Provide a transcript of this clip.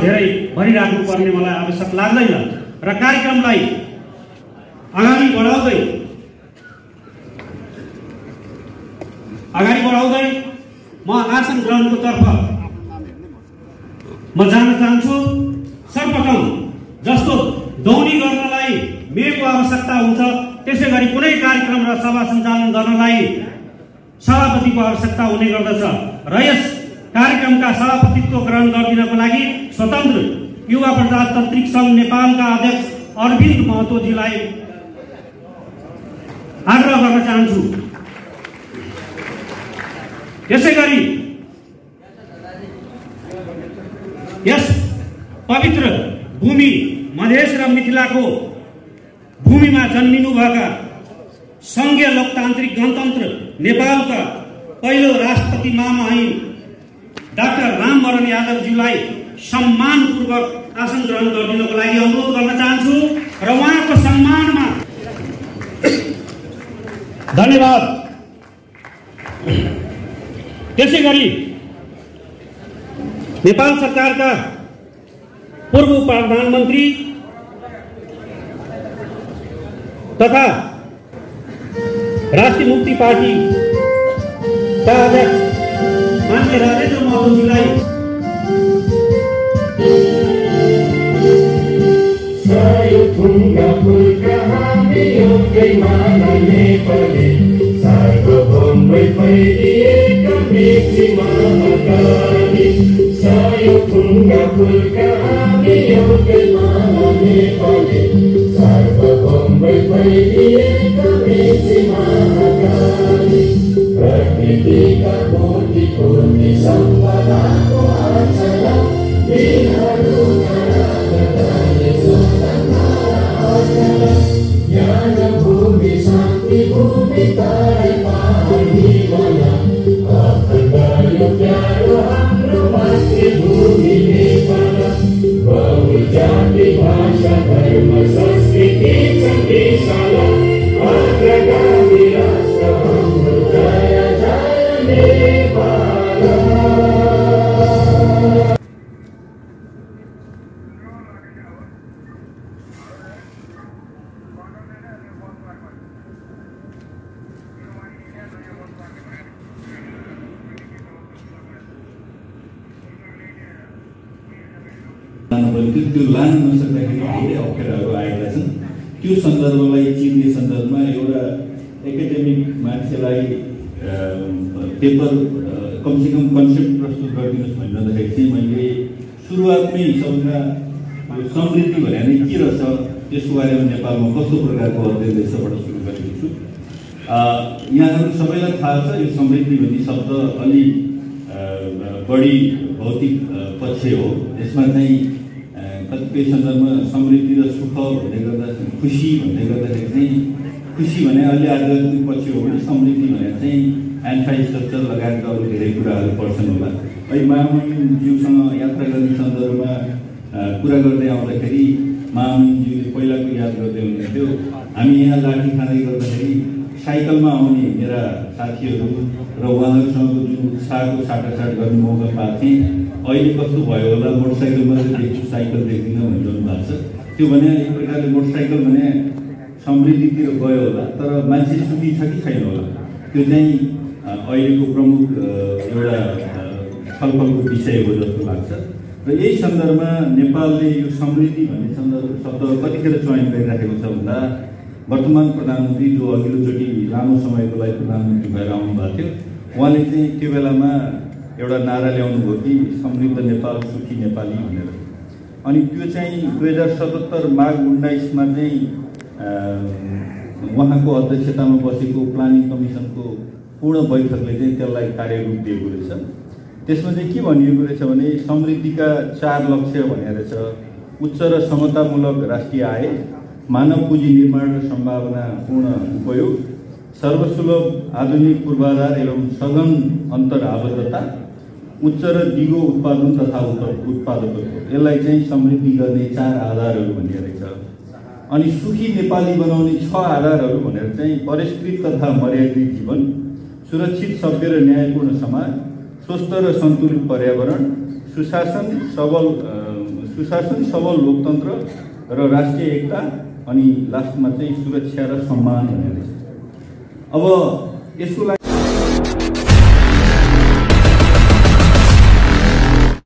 धेरै भनिराख्नु पर्ने मलाई आवश्यक लाग्दैन र कार्यक्रमलाई अगाडि बढाउँदै म आसन ग्रहणको तर्फ म जान चाहन्छु। सर्वप्रथम जस्तो दौनी गर्नलाई मेयरको आवश्यकता हुन्छ त्यसै गरी कुनै कार्यक्रम र सभा सञ्चालन गर्नलाई सभापतिको आवश्यकता हुने गर्दछ र यस कार्यक्रमका सभापतित्व ग्रहण गरिदिनको लागि स्वतन्त्र युवा प्रजातान्त्रिक सङ्घ नेपालका अध्यक्ष अरविन्द महतोजीलाई आग्रह गर्न चाहन्छु। यसै गरी यस पवित्र भूमि मधेस र मिथिलाको भूमिमा जन्मिनुभएका संघीय लोकतान्त्रिक गणतन्त्र नेपालका पहिलो राष्ट्रपति महामहिम डाक्टर रामवरण यादवजीलाई सम्मानपूर्वक आसन ग्रहण गरिदिनको लागि अनुरोध गर्न चाहन्छु र उहाँको सम्मानमा धन्यवाद। त्यसै गरी नेपाल सरकारका पूर्व प्रधानमन्त्री तथा राष्ट्रिय मुक्ति पार्टीका अध्यक्ष माननीय राजेन्द्र महतोजीलाई त्यो लान नसक्दाखेरि धेरै अप्ठ्याराहरू आएका छन्। त्यो सन्दर्भलाई चिन्ने सन्दर्भमा एउटा एकाडेमिक मान्छेलाई पेपर कमसेकम कन्सेप्ट प्रस्तुत गरिदिनुहोस् भन्दाखेरि चाहिँ मैले सुरुवातमै सबभन्दा समृद्धि भने नै के रहेछ त्यसको बारेमा नेपालमा कस्तो प्रकारको अध्ययन रहेछबाट सुरु गरेको छु। यहाँहरू सबैलाई थाहा छ यो समृद्धि भन्ने शब्द अलि बढी भौतिक पक्ष हो। यसमा चाहिँ कतिपय सन्दर्भमा समृद्धि र सुख भन्दै गर्दा खुसी भन्दै गर्दाखेरि चाहिँ खुसी भने अलि आध्यात्मिक पक्ष हो भने समृद्धि भने चाहिँ इन्फ्रास्ट्रक्चर लगायतका अरू धेरै कुराहरू पर्छन् होला। अहिले महामहिमज्यूसँग यात्रा गर्ने सन्दर्भमा कुरा गर्दै आउँदाखेरि महामहिमज्यूले पहिलाको याद गर्दै हुनुहुन्थ्यो। हामी यहाँ लाठी खाँदै गर्दाखेरि साइकलमा आउने मेरा साथीहरू र उहाँहरूसँग जुन उत्साहको साटासाट गर्ने मौका पाएको थिएँ। अहिले कस्तो भयो होला मोटरसाइकलमा देख्छु साइकल देख्दिनँ भनिरहनु भएको छ। त्यो भने एक प्रकारले मोटरसाइकल भने समृद्धितिर गयो होला तर मान्छे सुखी छ कि छैन होला त्यो चाहिँ अहिलेको प्रमुख एउटा छलफलको विषय हो जस्तो लाग्छ। र यही सन्दर्भमा नेपालले यो समृद्धि भन्ने शब्द कतिखेर चयन गरिराखेको छ भन्दा वर्तमान प्रधानमन्त्री जो अघिल्लोचोटि लामो समयको लागि प्रधानमन्त्री भएर आउनुभएको थियो उहाँले चाहिँ त्यो बेलामा एउटा नारा ल्याउनु भयो कि समृद्ध नेपाल सुखी नेपाली भनेर। अनि त्यो चाहिँ 2077 माघ 19मा चाहिँ उहाँको अध्यक्षतामा बसेको प्लानिङ कमिसनको पूर्ण बैठकले चाहिँ त्यसलाई कार्यरूप दिएको रहेछ। त्यसमा चाहिँ के भनिएको रहेछ भने समृद्धिका 4 लक्ष्य भनेर रहेछ। उच्च र समतामूलक राष्ट्रिय आय, मानव पुँजी निर्माण र सम्भावना पूर्ण उपयोग, सर्वसुलभ आधुनिक पूर्वाधार एवं सघन अन्तर आबद्धता, उच्च र दिगो उत्पादन तथा उत्पादकत्व। यसलाई चाहिँ समृद्धि गर्ने 4 आधारहरू भनिरहेछ। अनि सुखी नेपाली बनाउने 6 आधारहरू भनेर चाहिँ परिष्कृत तथा मर्यादित जीवन, सुरक्षित सभ्य र न्यायपूर्ण समाज, स्वस्थ र सन्तुलित पर्यावरण, सुशासन सबल लोकतन्त्र र राष्ट्रिय एकता, अनि लास्टमा चाहिँ सुरक्षा र सम्मान भनेर। अब यसको लागि